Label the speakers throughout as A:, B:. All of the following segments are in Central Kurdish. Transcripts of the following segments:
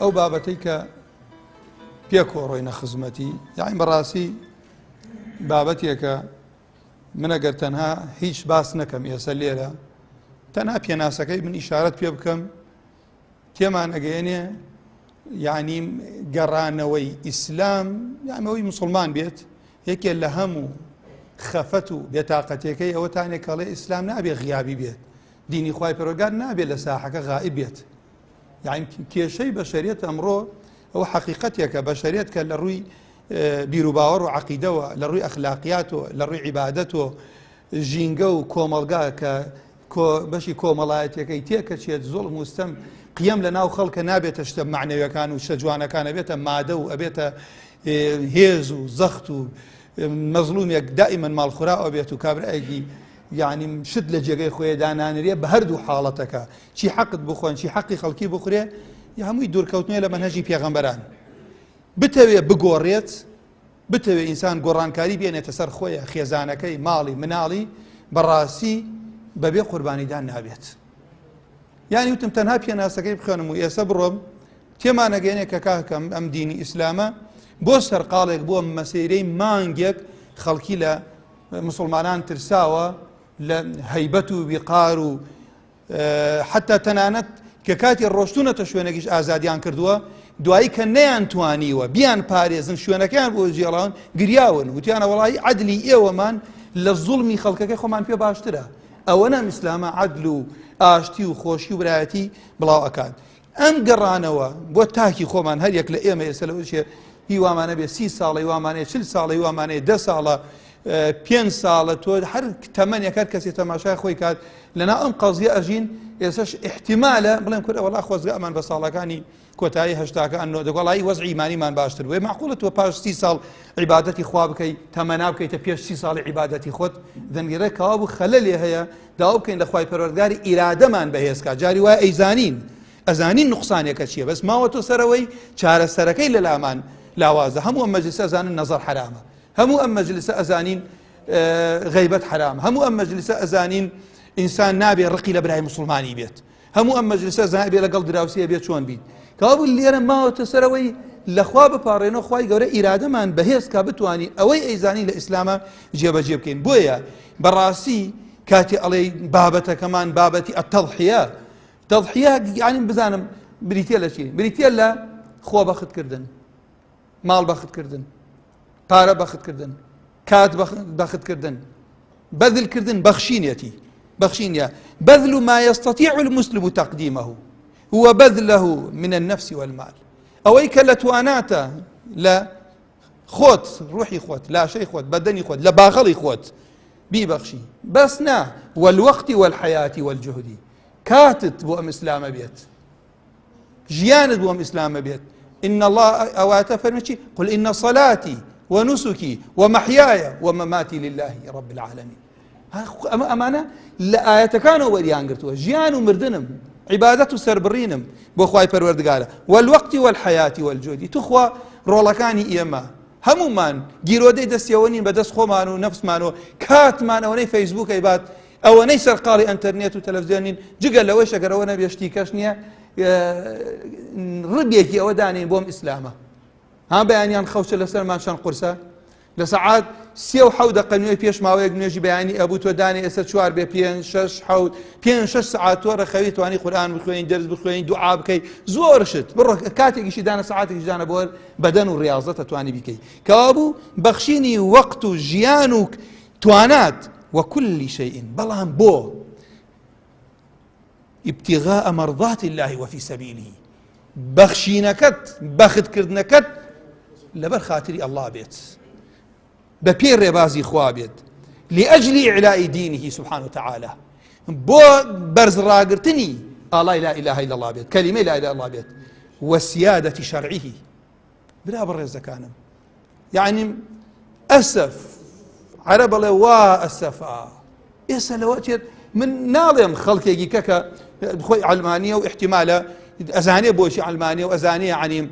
A: ئەو بابەتەی کە پێکەوە ڕۆینە خزمەتی یاین بەڕاستی بابەتێکە من ئەگەر تەنها هیچ باس نەکەم ئێسە لێرە تەنها پێناسەکەی من ئیشارەت پێ بکەم تێمان ئەگەیەنێ یعنی گەڕانەوەی ئیسلام یانەوەی مسلمان بێت یەکێ لە هەموو خەفەت و بێتاقەتەکەی ئەوەتانێک کەڵێ ئیسلام نابێ غیابی بێت دینی خوای پەروەردگار نابێت لە ساحەکە غائب بێت یعنی کێشەی بەشەریەت ئەمڕۆ ئەو حەقیقەتێکە بەشەریەت کە لە ڕووی بیروباوەڕ و عقیدەوە لە ڕووی ئەخلاقیاتەوە لە ڕووی عیبادەتەوە ژینگە و کۆمەڵگا کە بەشی کۆمەڵایەتەکەی تێکەچێت زۆڵ مستەم قیەم لە ناو خەڵکە نابێتە شتە معنەوەکان و شتە جوانەکان ئەبێتە مادە و ئەبێتە هێز و زەخت و مەزلومێک دائیمەن ماڵخورا ئەبێت و کابرایەکی یعنی شت لە جێگەی خۆی دانانرێ بە هەردوو حاڵەتەکە چی حەقت بخۆن چی حەقی خەڵکی بخورێ یا هەمووی دوورکەوتنێ لە مەنهەجی پێغەمبەران بتەوێ بگۆڕێت بتەوێ ئینسان گۆڕانکاری بێنێتە سەر خۆیە خێزانەکەی ماڵی مناڵی بەڕاستی بەبێ قوربانیدان نابێت یانی وتم تەنها پێناسەکەی بخوێنم و ئێسە بڕۆم تێمانەگەێنێ کە کاکەم ئەم دینی ئیسلامە بۆ سەرقاڵێک بۆ مەسیرەی مانگێک خەڵکی لە مسلمانان ترساوە لە هەیبەت و ویقار و حتا تەنانەت کە کاتی ڕۆشتونەتە شوێنێکیش ئازادیان کردووە دوایی کە نەیان توانیوە بیان پارێزن شوێنەکەیان بۆ جێڵان گریاون وتیانە وەڵی عەدلی ئێوەمان لە زوڵمی خەڵکەکەی خۆمان پێ باشترە ئەوە نام ئیسلامە عەدل و ئاشتی و خۆشی و برایەتی بڵاو ئەکات ئەم گەڕانەوە بۆ تاکی خۆمان هەر یەک لە ئێمە ئێستا لەوە چێ هی وامانە بێ سی ساڵی وامانەیە چل ساڵی وامانەیە دە ساڵە پێ ساڵە تۆ هەر تەمەنێک هەر کەسی تەماشای خۆی کات لەنا ئەم قەزیە ئەژین ئێسش احتیمالە بڵێن کورە وەڵا خۆزگە ئەمان بە ساڵەکانی کۆتایی هەشتاکە ئەنۆ دەگەڵایی وەزعی ئیمانیمان باشتر بووێ معقولە تۆ پاش سی ساڵ عیبادەتی خوا بکەی تەمەنا بکەیتە پێش سی ساڵی عیبادەتی خۆت دەنگێرە کەوابوو خەلەلێ هەیە داوا بکەین لە خوای پەروەردگاری ئیرادەمان بەهێز کا جاری وایە ئەیزانین ئەزانین نوقسانێکە چییە بەس ماوەتۆ سەرەوەی چارەسەرەکەی لە لامان لاوازە هەموو ئەم مەجلسە ئەزانن نەزەر حرامە هەموو ئەم مەجلسە ئەزانین غیبەت حرام هەموو ئەم مەجلسە ئەزانین ئینسان نابێ ڕقی لە برای مسلمانی بێت هەموو ئەم مەجلسە زانبێ بێ لەگەڵ دراوسێ بێ چۆن بیت کەوابوو لێرە ماوەتە سەرەوەی لەخوا بپاڕێنەوە خوای گەورە ئیرادەمان بەهێز کا بتوانین ئەوەی ئەیزانین لە ئیسلامە جێبەجێ بکەین بۆیە بەڕاستی کاتی ئەڵێ بابەتەکەمان بابەتی ئەتەضحیە تەضحیە یعنی بزانم بریتە لە چی بریتە لە خۆ بەختکردن ماڵ بەختکردن پارە بەختکردن کات بەختکردن بەذلکردن بەخشینێتی بەخشینە بذل ما يستطيع المسلم تقديمه هو بذله من النفس والمال ئەوەی کە لە تواناتە لە خۆت ڕوحی خۆت لاشەی خۆت بەدەنی خۆت لە باغەڵی خۆت بیبەخشی بەس نا والوقت والحياة والجهد کاتت بۆ ئەم ئیسلامە بێت ژیانت بۆ ئەم ئیسلامە بێت إن الله ئەواتە فەرمی چی قل إن صلاتي ونسكي ومحياي ومماتي لله رب العالمين ئەمە ئەمانە لە ئاەتەکانەوە وەریان گرتووە ژیان و مردنم عیبادەت و سربڕینم بۆ خوای پەروەردگارە والوقتی والحیاتی والجودی توخوا ڕۆڵەکانی ئێمە هەمومان گیرۆدەی دەستیەوە نین بە دەست خۆمان و نەفسمان و کاتمان ئەوەی فەیسبوک ئەیبات ئەوەنەی سەرقاڵی ئەتەرنێت و تەلەڤزیۆن نین جگە لەوەی شەگەرەوە نەبێ شتی کەش نییە ڕبێکی ئەوە دانین بۆم ئیسلامە ها بەیانیان خەوچە لەسەرمان چەند قورسە لە سەعات سێ و حەو دەقە نوێ پێش ماوەیەک نوێژی بەیانی ئەبوو تۆ دانێ ئێستا چوار بێ پێ شەش حەوت پێ شەش سەعات تۆ ڕەخەوی توانی قورئان بخوێنی دەرس بخوێنی دوعا بکەی زۆر شت بڕۆ کاتێکیشی دانە سەعاتێکیش دانە بۆ بەدەن و ڕاضەتە توانی بیکەی کەوابوو بەخشینی وەقت و ژیان و توانات وكل شيء بەڵام بۆ ابتغاء مرضات الله وفي سبيله بەخشینەکەت بەختکردنەکەت لەبەر خاتری الله بێت بە پێی ڕێبازی خوا بێت لأجل إعلاء دينه سبحانه وتعالى بۆ بەرز ڕاگرتنی ئاڵای لا إله إلا الله بێت کەلیمەی لا إله إلا الله بێت وسيادة شرعه برا بەڕێزەکانم یعنی ئەسەف عەرەب بڵێ وا ئەسەفا ئێستا لەوە چێت من ناڵێم خەڵکێکی کە کە خۆی ئەلمانیە و احتیمالە ئەزانێ بۆچی ئەلمانیە و ئەزانێ عنیم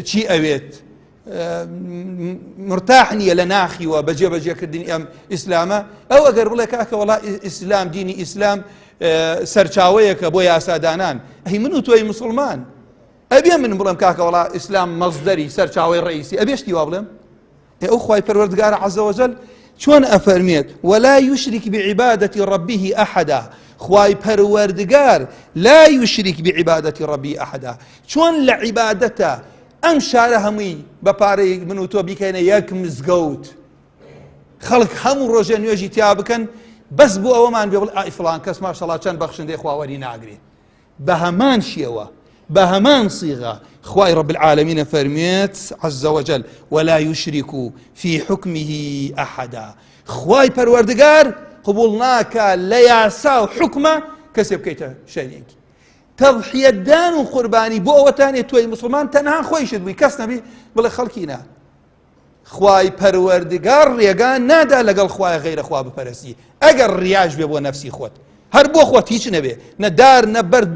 A: چی ئەوێت مرتاح نییە لە ناخیوە بەجێ بەجێکردنی ئەم ئیسلامە ئەو ئەگەر بڵێ کاکە وڵا ئیسلام دینی ئیسلام سەرچاوەیەکە بۆ یاسادانان ئەی من و تۆی مسلمان. ئەبێ من بڵێم کاکە وڵا ئیسلام مەزدەری سەرچاوی ڕئیسی ئەبێ شتی وا بڵێم؟ ئێ ئەو خوای پەروەردگارە عز وجل چۆن ئەفەرمێت ولا يشرك بعبادة ربه أحدا خوای پەروەردگار لا يشرك بعبادة ربه أحدا چۆن لە عیبادەتە ئەم شارە هەمووی بە پارەی من و تۆ بیکەینە یەک مزگەوت خەڵک هەموو ڕۆژێ نوێژی تیا بکەن بەس بۆ ئەوەمان بێ بڵێ ئای فڵان کەس ماشەڵا چەند بەخشندەی خواوەری ناگرێ بە هەمان شێوە بە هەمان صیغە خوای رب العالمین ئەفەرموێت عز وجل ولا يشرك في حكمه أحدا خوای پەروەردگار قبول ناکا لە یاسا و حکمە کەسێ بکەیتە شەریکی تەضحیەدان و قوربانی بۆ ئەوەتانێ تۆی مسلمان تەنها خۆیشت بووی کەس نەبی بڵێ خەڵکی نا خوای پەروەردگار ڕێگا نادا لەگەڵ خوای غەیرە خوا بپەرستی ئەگەر ڕیاش بێ بۆ نەفسی خۆت هەر بۆ خۆت هیچ نەبێ نە دار نە بەرد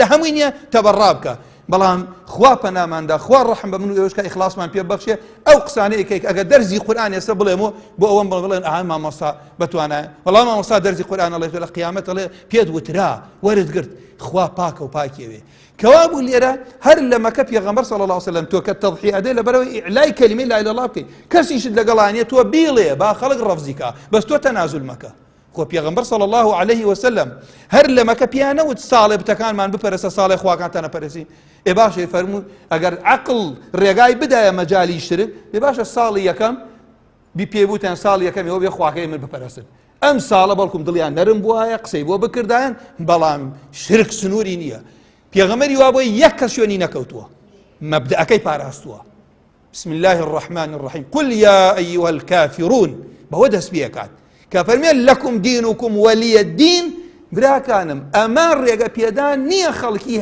A: لە هەمووی نییە تەبەڕا بکە بەڵام خوا پەناماندا خوا ڕەحم بە من و ئێوەش کە ئیخلاسمان پێ بەخشێ ئەو قسانەیە کە ئەگەر دەرزی قورئان ئێستا بڵێم و بۆ ئەوەم بڵێن بڵێن ئاها مامۆستا بەتوانایە وەڵام مامۆستا دەرزی قورئان ئەڵێ لە قیامەت ئەڵێ پێت وترا وەرت گرت خوا پاکە و پاکیەوێ کەوابوو لێرە هەر لە مەکە پێغەمبەر صلی الله علیه وسلم تۆ کە تەضحیە ئەدەی لەبەرەوەی ئیعلای کەلیمەی لا اله الا الله بکەی کەسیشت لەگەڵا نیە تۆ بیڵێ با خەڵک ڕەفزی کا بەس تۆ تەنازول مەکە خۆ پێغەمبەر صلی الله علیه وسلم هەر لە مەکە پیان نەوت ساڵێ بتەکانمان بپەرستە ساڵێ خواکانتان نەپەرستی ئێ باشە فەرموو ئەگەر عەقڵ ڕێگای بدایە مەجالی شرک ئێ باشە ساڵی یەکەم بی پێ بوتیان ساڵی یەکەم ئێوە بێ خواکەی من بپەرستن ئەم ساڵە بەڵکم دڵیان نەرم بوایە قسەی بۆ بکردایەن بەڵام شرک سنووری نییە پێغەمەری وا بۆی یەک کەس شوێنی نەکەوتووە مەبدەکەی پاراستووە بسم الله الرحمن الرحیم قل يا أيها الكافرون بەوە دەست پێکات کە فەرمێن لەکم دینکم وەلیە دین براکانم ئەمە ڕێگە پێدان نییە خەڵکی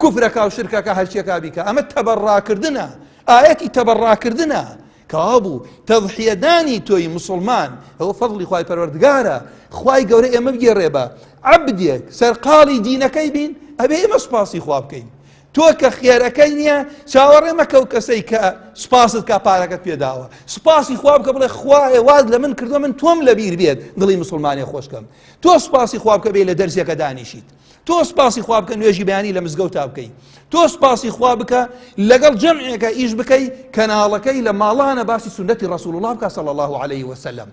A: کوفرەکە و شرکەکە هەرچیەکە بیکە ئەمە تەبەڕاکردنە ئاەتی تەبەڕاکردنە کەوابوو تەضحیەدانی تۆی موسڵمان ئەوە فەضڵی خوای پەروەردگارە خوای گەورە ئێمە بگێڕێ بە عەبدێک سەرقاڵی دینەکەی بین ئەبێ ئێمە سوپاسی خوا بکەین تۆ کە خێرەکەی نییە چاوەڕێ مەکە و کەسەی کە سوپاست کا پارەکەت پێداوە سوپاسی خوا بکە بڵێ خوایە واز لە من کردووە من تۆم لەبیر بێت دڵی مسلمانێ خۆشکەم تۆ سوپاسی خوا بکە بێ لە دەرسێکە دانیشیت تۆ سپاسی خوا بکە نوێژی بەیانی لە مزگەوتا بکەی تۆ سپاسی خوا بکە لەگەڵ جەمعێکە ئیش بکەی کەناڵەکەی لە ماڵانە باسی سنەتی ڕسول الله بکە صلی الله عليه وسلم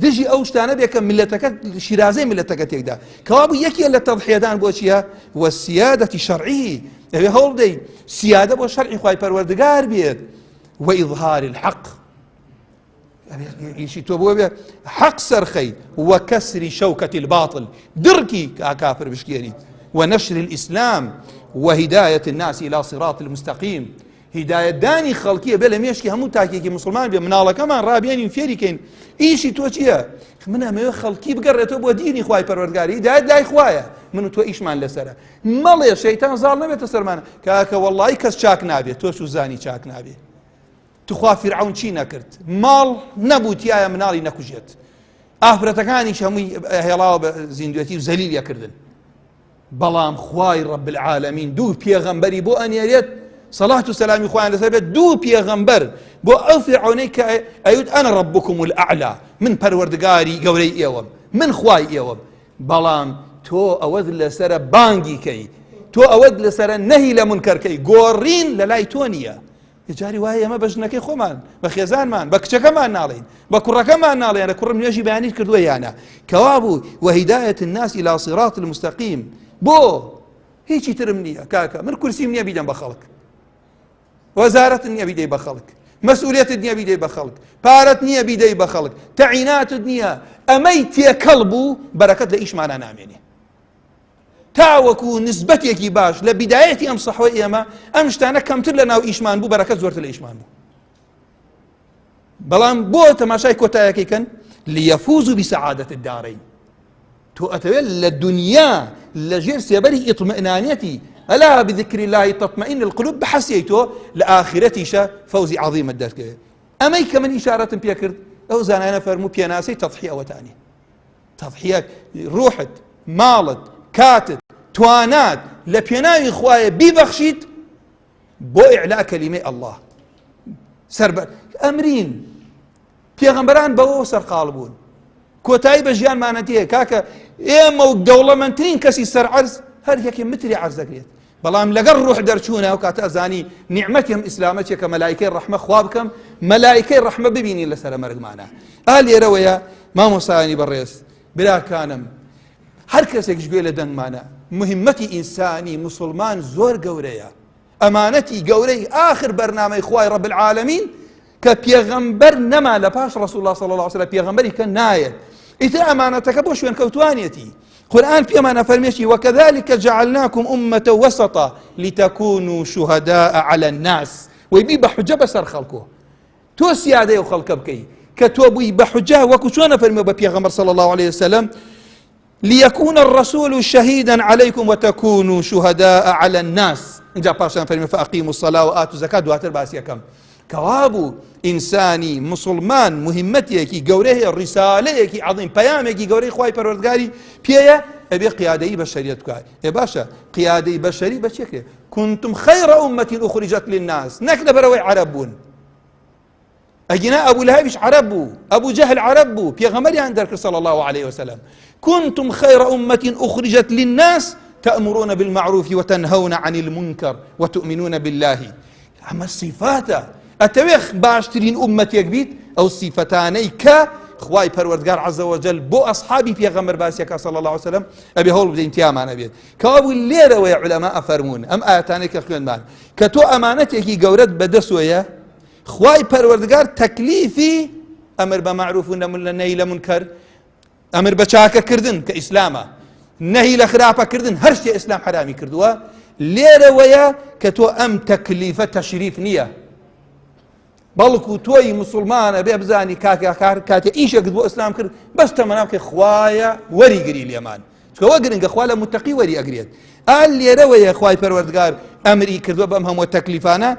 A: دژی ئەو شتانە بێ کە ملەتەکە شیرازەی ملەتەکە تێکدا کەوابوو یەکێ لە تەضحیەدان بۆ چییە وەسیادەتی شەرعی ئەوێ هەوڵ دەی سیادە بۆ شەرعی خوای پەروەردگار بێت وإظهار الحق ئیشی تۆ بۆ بێ حەق سەرخەی وە کەسری شەوکەتی الباطل دڕکی کافر بشکێنیت ونشر الإسلام وهداية الناس إلى صراط المستقيم هیدایەتدانی خەڵکیە بێ لە مێشکی هەموو تاکێکی مسلمان بێ مناڵەکەمان ڕابێنین فێری کەین ئیشی تۆ چییە من ئەمەوێ خەڵکی بگەڕێتەوە بۆ دینی خوای پەروەردگاری هیدایەت لای خوایە من و تۆ ئیشمان لەسەرە مەڵێ شەیتان زاڵ نەبێتە سەرمان کاکە وەڵی کەس چاک نابێت تۆ چوزانی چاک نابێت توخوا فیرعەون چی نەکرد ماڵ نەبوو تایە مناڵی نەکوژێت ئافرەتەکانیش هەمووی هێڵاوە بە زیندوێتی و زەلیل یەکردن بەڵام خوای رب العالمین دوو پێغەمبەری بۆ ئەنێرێت سەڵات و سەلامی خۆیان لەسەر بێت دوو پێغەمبەر بۆ ئەو فیرعەونەی کە ئەیوت ئەنا ربکم الأعلى من پەروەردگاری گەورەی ئێوەم من خوای ئێوەم بەڵام تۆ ئەوەت لەسرە بانگی کەی تۆ ئەوەت لەسرە نەهی لە منکەرکەی گۆڕین لە لای تۆ نییە جاری وایە ئێمە بە ژنەکەی خۆمان بە خێزانمان بە کچەکەمان ناڵین بە کوڕەکەمان ناڵێن لە کوڕم نوێژی بەیانی کردووە یانە کەوابوو وهدایەت الناس إلى صراط المستقيم بۆ هیچی ترم نییە کاکە من کورسیم نییە بیدەم بە خەڵک وەزارەت نییە بیدەی بە خەڵک مەسئولێتت نییە بیدەی بە خەڵک پارەت نییە بیدەی بە خەڵک تەعیناتت نییە ئەمەی تێکەڵ بوو بەرەکەت لە ئیشمانە نامێنێ تاوەکو نسبەتێکی باش لە بیدایەتی ئەم سەحوەی ئێمە ئەم شتانە کەمتر لە ناو ئیشمان بوو بەرەکەت زۆرتر لە ئیشمان بوو بەڵام بۆ تەماشای کۆتایەکەی کەن لیەفوز و بسەعادەت الدارین تۆ ئەتەوێت لە دنیا لە ژێر سێبەری ئیطمئنانیەتی ئەلا بذکر الله تطمئن القلوب بحەسیەی تۆ لە ئاخرەتیشە فەوزی عظیمت دەرکەوێت ئەمەی کە من ئیشارەتم پێکرد ئەو زانایانە فەرموو پێناسەی تەضحیە ئەوەتانی تەضحیە ڕوحت ماڵت کاتت توانات لە پێناوی خوایە بیبەخشیت بۆ ئیعلا کەلیمەی ئەڵڵا سەر ئەمرین پێغەمبەران بەوە سەرقاڵ بوون کۆتایی بە ژیانمانە دێ کاکە ئێمە و دەوڵەمەندترین کەسی سەر عەرز هەر یەکێ متری عەرز دەگرێت. بەڵام لەگەڵ ڕوح دەرچوونە ئەو کاتە ئەزانی نیعمەتی ئەم ئیسلامە چیە کە مەلایکەی ڕەحمە خوا بکەم مەلایکەی ڕەحمە ببینین لەسەر مەرگمانە ئا لێرەوەیە مامۆستایانی بەڕێز براکانم هەر کەسێکش گوێ لە دەنگمانە مهمەتی ئینسانی مسلمان زۆر گەورەیە ئەمانەتی گەورەی ئاخر بەرنامەی خوای رب العالمین کە پێغەمبەر نەما لە پاش ڕسول الله صلی الله علیه وسلم پێغەمبەری کە نایەت ئیتر ئەمانەتەکە بۆ شوێنکەوتوانیەتی قورآن پێمان ئەفەرمێکی وكذلك جعلناكم أمة وسطا لتكونوا شهداء على الناس وی بی بە حجە بەسەر خەڵکۆ تۆ سیادەی و خەڵکە بکەی کە تۆ بووی بە حجە وەکو چۆنە فەرمێ بە پێغەمبەر صلی الله عليه وسلم ليكون الرسول شهيدا عليكم وتكونوا شهداء على الناس اینجا پاشان فەرمی فأقيموا الصلاة وآتوا الزكاة دواتر باسی یەکەم کەوابوو ئینسانی مسلمان مهمەتێکی گەورە هەیە ڕیسالەیەکی عظیم پەیامێکی گەورەی خوای پەروەردگاری پێیە ئەبێ قیادەی بەشەریەت بکات ئێ باشە قیادەی بەشەری بەچێکرێ كنتم خير أمة أخرجت للناس نەک لەبەرەوەی عەرەب بوون ئەگینا ئەبو لەهەبیش عەرەب بوو ئەبو جەهل عەرەب بوو پێغەمبەریان دەرکرد صلی الله عليه وسلم كنتم خير أمة أخرجت للناس تأمرون بالمعروف وتنهون عن المنكر وتؤمنون بالله ئەمە صفاتە ئەتەوێ باشترین ئومەتێک بیت ئەو سیفەتانەی کە خوای پەروەردگار عز وجل بۆ ئەصحابی پێغەمبەر باسیەکە صلی الله عليه وسلم ئەبێ هەوڵ بدەین تیامان ئەبێت کەوابوو لێرەوەی علەما ئەفەرموون ئەم ئاەتانەی کە خوێنمان کە تۆ ئەمانەتێکی گەورەت بەدەستەوەیە خوای پەروەردگار تەکلیفی ئەمر بە مەعروف و نەهی لە منکەر ئەمر بە چاکەکردن کە ئیسلامە نەهی لە خراپەکردن هەر شتێ ئیسلام حرامی کردووە لێرەوەیە کە تۆ ئەم تەکلیفە تەشریف نییە بەڵکو تۆی مسلمانە بێ بزانی کاکە کاتێ ئیشێکت بۆ ئیسلام کرد بەس تەمەنا بکەی خوایە وەریگری لێمان چونکە ئەوە گرنگە خوا لە متەقی وەری ئەگرێت ئا لێرەوەیە خوای پەروەردگار ئەمری کردووە بەم هەموو تەکلیفانە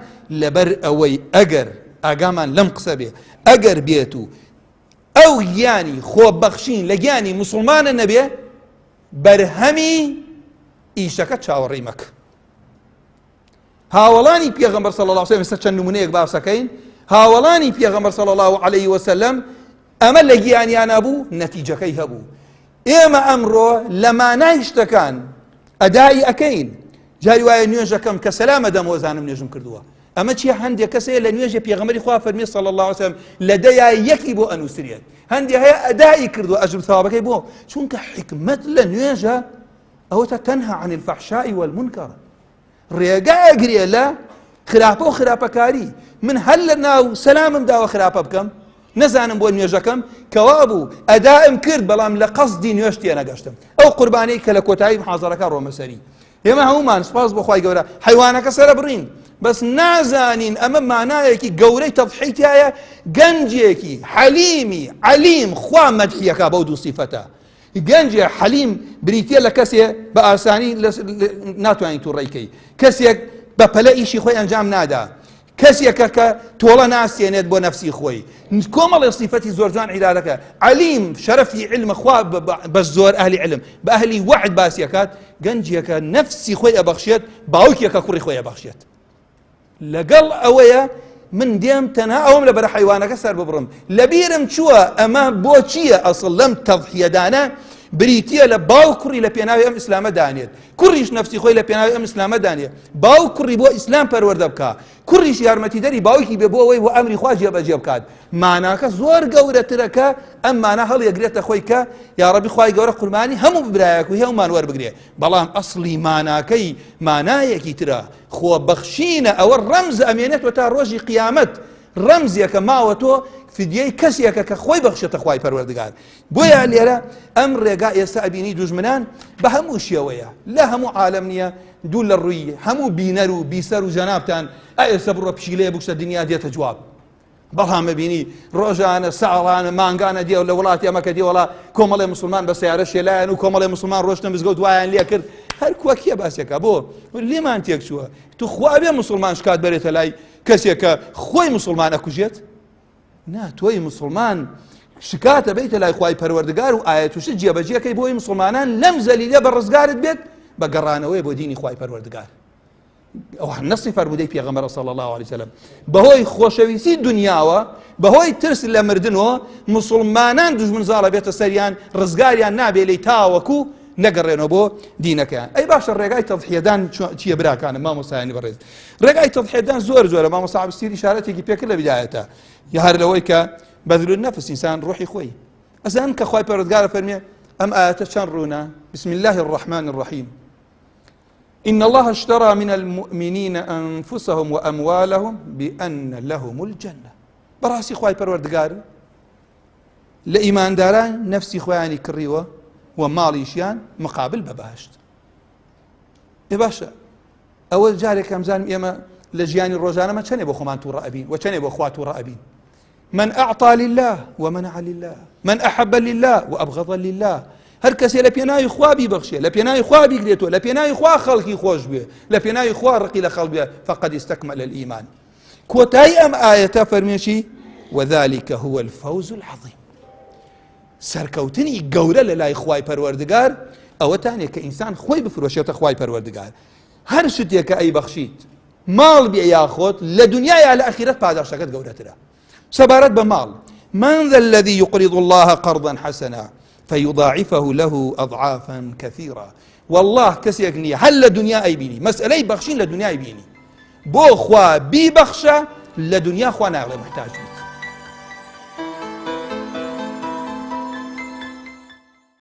A: لەبەر ئەوەی ئەگەر ئاگامان لەم قسە بێ ئەگەر بێت و ئەو گیانی خۆبەخشین لە گیانی مسلمانە نەبێ بەرهەمی ئیشەکە چاوەڕێی مەکە هاوەڵانی پێغەمبەر صلی الله علیه وسلم چەند نمونەیەک باسەکەین هاوەڵانی پێغەمبەر صلی الله علیه وسلم ئەمە لە گیانیانە بوو نەتیجەکەی هەبوو ئێمە ئەمڕۆ لە مانای شتەکان ئەدای ئەەکەین جاری وایە نوێژەکەم کە سەلامە دەم وەزانم نوێژم کردووە ئەمە چیە هەندێک کەس هەیە لە نوێژە پێغەمبەری خوا فەرمی صلی الله علیه وسلم لە دەیا یەکی بۆ ئەنووسرێت هەندێک هەیە ئەدای کردووە ئەجر ثوابەکەی بۆ چونکە حکمت لە نوێژە ئەوەتە تەنها عن الفحشاء والمنکر ڕێگا ئەگرێ لە خراپە و خراپەکاری من هەر لە ناو سەلامم داوە خراپە بکەم نەزانم بۆ نوێژەکەم کەوا بوو ئەدائم کرد بەڵام لە قەسدی نوێژ تێنەگەشتم ئەو قوربانەی کە لە کۆتایی محازەرەکە ڕۆمە سەری ئێمە هەمومان سپاس بۆ خوای گەورە حیوانەکە سەرە بڕین بەس نازانین ئەمە مانایەکی گەورەی تەضحیتایە گەنجێکی حەلیمی عەلیم خوا مەدحیەکە بەو دوو سیفەتە گەنجێ حەلیم بریتە لە کەسێ بە ئاسانی ناتوانین تووڕەی کەی کەسێک بە پەلە ئیشی خۆی ئەنجام نادا کەسێکە کە تۆڵە ناسێنێت بۆ نەفسی خۆی کۆمەڵی سیفەتی زۆر جوان عیلالەکە عەلیم شەرەفی علم خوا بە زۆر ئەهلی علم بە ئەهلی وعد باسیەکات گەنجێکە نەفسی خۆی ئەبەخشێت باوکێکە کوڕی خۆی ئەبەخشێت لەگەڵ ئەوەیە من دێم تەنها ئەوم لە بەرە حیوانەکە سەر ببڕم لەبیرم چووە ئەمە بۆ چییە ئەسڵ لەم تەضحیەدانە بریتە لە باو کوڕی لە پێناوی ئەم ئیسلامە دانێت کوڕیش نەفسی خۆی لە پێناوی ئەم ئیسلامە دانێ باو کوڕی بۆ ئیسلام پەروەردە بکە کوڕیش یارمەتیدەری باوکی بێ بۆ ئەوەی بۆ ئەمری خوا جێبەجێ بکات ماناکە زۆر گەورەترە کە ئەم مانا هەڵیەگرێتە خۆی کە یاڕەبی خوای گەورە قوربانی هەموو برایەک و هەمومان وەربگرێ بەڵام ئەسڵی ماناکەی مانایەکی ترە خۆبەخشینە ئەوە ڕەمز ئەمێنێتەوە تا ڕۆژی قیامەت ڕەمزێکە ماوە تۆ فدیەی کەسێکە کە خۆی بەخشێتە خوای پەروەردگار بۆیە لێرە ئەم ڕێگا ئێستا ئەبینی دوژمنان بە هەموو شێوەیە لە هەموو عالەم نییە دوو لە ڕووی هەموو بینەر و بیسەر و جەنابتان ئێستا بڕۆ پشیلەیە بکشە دنیا دێتە جواب بەڵام ئەبینی ڕۆژانە ساڵانە مانگانە دێ لە وڵاتی ئەمە کە دێوەڵا کۆمەڵی مسلمان بە سیارە شێلایەن و کۆمەڵی مسلمان ڕۆشتە مزگەوت وایان لێ کرد هەر کووە کێ باسێکە بۆ لێمان تێک چووە تو خوا بێ مسلمان شکات بەرێتە لای کەسێک کە خۆی مسلمان ئەکوژێت نا تۆی مسلمان شکاتە بیتە لای خوای پەروەردگار و ئاەتوشت جێبەجێەکەی بۆی مسلمانان لەم زەلیلە بە ڕزگارت بێت بە گەڕانەوەی بۆ دینی خوای پەروەردگار ئەوە نەسی فەرموودەی پێغەمبەر صلی الله علیه وسلم بەهۆی خۆشەویستی دنیاوە بەهۆی ترس لە مردنەوە مسلمانان دوژمن زاڵە بێتە سەریان ڕزگاریان نابێ لی تاوەکو. نەگەڕێنەوە بۆ دینەکەیان ئەی باشە ڕێگای تەضحیەدان چییە براکانم مامۆستایانی بەڕێز ڕێگای تەضحیەدان زۆر زۆرە مامۆستا عەبدولستیر ئیشارەتێکی پێکرد لە بدایەتە یا هەر لەوەی کە بەذل النفس ئینسان ڕۆحی خۆی ئەزان کە خوای پەروەردگار فەرمێ ئەم ئاەتە چەند ڕوونە بسم الله الرحمن الرحیم إن الله اشترى من المؤمنين أنفسهم وأموالهم بأن لهم الجنة بەڕاستی خوای پەروەردگار لە ئیمانداران نەفسی خۆیانی کڕیوە و ماڵیشیان مقابل بە بەهشت ئێ باشە ئەوە جارێک ئەمزانم ئێمە لە ژیانی ڕۆژانەمە چەنێ بۆ خۆمان تووڕە ئەبین و چەنێ بۆ خوا تووڕە ئەبین من أعطى لله ومنع لله من أحب لله وأبغض لله هەر کەسێ لە پێناوی خوا بیبەخشێ لە پێناوی خوا بیگرێتەوە لە پێناوی خوا خەڵکی خۆش بێ لە پێناوی خوا ڕقی لە خەڵک بێ فقد استكمل الإيمان کۆتایی ئەم ئایەتە فەرمێشی وذلك هو الفوز العظیم سەرکەوتنی گەورە لە لای خوای پەروەردگار ئەوەتانێ کە ئینسان خۆی بفرۆشێتە خوای پەروەردگار هەر شتێک کە ئەی بەخشیت ماڵ بێ یاخۆت لە دنیا یا لە ئەخیرەت پاداشتەکەت گەورەترە سەبارەت بە ماڵ من ذا الذي يقرض الله قرضا حسنا فيضاعفه له أضعافا كثيرة والله کەسێک نییە هەر لە دنیا ئەیبینی مەسئلەی بەخشین لە دنیای بینی بۆ خوا بیبەخشە لە دنیا خوا ناڵێ محتاج بیت.